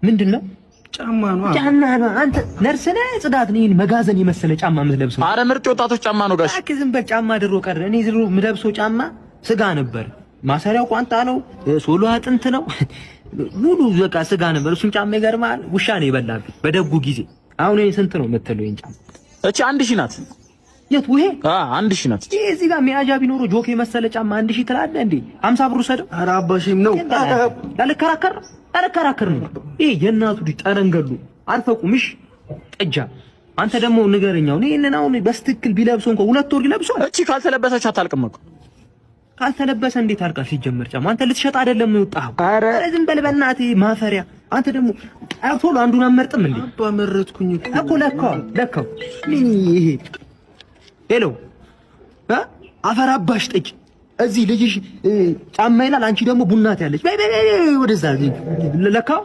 ምንድን ነው? ጫማ ነው። ጫማ ነው። አንተ ነርስ ነህ ጽዳት ነህ? ይሄን መጋዘን የመሰለ ጫማ የምትለብሰው? አረ ምርጥ ወጣቶች ጫማ ነው ጋሽ። እባክህ ዝም በል። ጫማ ድሮ ቀረ። እኔ ድሮ የምለብሰው ጫማ ስጋ ነበር። ማሰሪያው ቋንጣ ነው፣ ሶሎ አጥንት ነው። ሙሉ በቃ ስጋ ነበር። እሱን ጫማ ይገርምሃል፣ ውሻ ነው የበላብኝ በደጉ ጊዜ። አሁን ይሄን ስንት ነው የምትለው ይሄን ጫማ? እቺ 1000 ናት። የት ውሄ? 1000 ናት። ይሄ እዚህ ጋር መያዣ ቢኖረው ጆክ የመሰለ ጫማ 1000 ትላለህ እንዴ? 50 ብር ውሰደው። ኧረ አባሽም ነው። አልከራከር አልከራከር ነው። ይሄ የእናቱ ልጅ ጠረንገሉ አልፈቁምሽ ጥጃ። አንተ ደግሞ ንገረኛው ይሄንን አሁን በስትክክል ቢለብሰው እንኳን 2 ወር ይለብሰዋል። እቺ ካልተለበሰች አታልቅም እኮ። ካልተለበሰ እንዴት አልቃል? ሲጀመር ጫማ አንተ ልትሸጥ አይደለም የወጣኸው። ኧረ ዝም በል በእናትህ ማፈሪያ። አንተ ደግሞ ቶሎ አንዱን አመርጥም እንዴ? አባ መረጥኩኝ እኮ። እኮ ለካው ለካው። ምን ይሄ? Hello አፈር አባሽ ጠጅ። እዚህ ልጅሽ ጫማ ይላል፣ አንቺ ደግሞ ቡና ትያለሽ። በይ በይ በይ ወደዛ ለካው።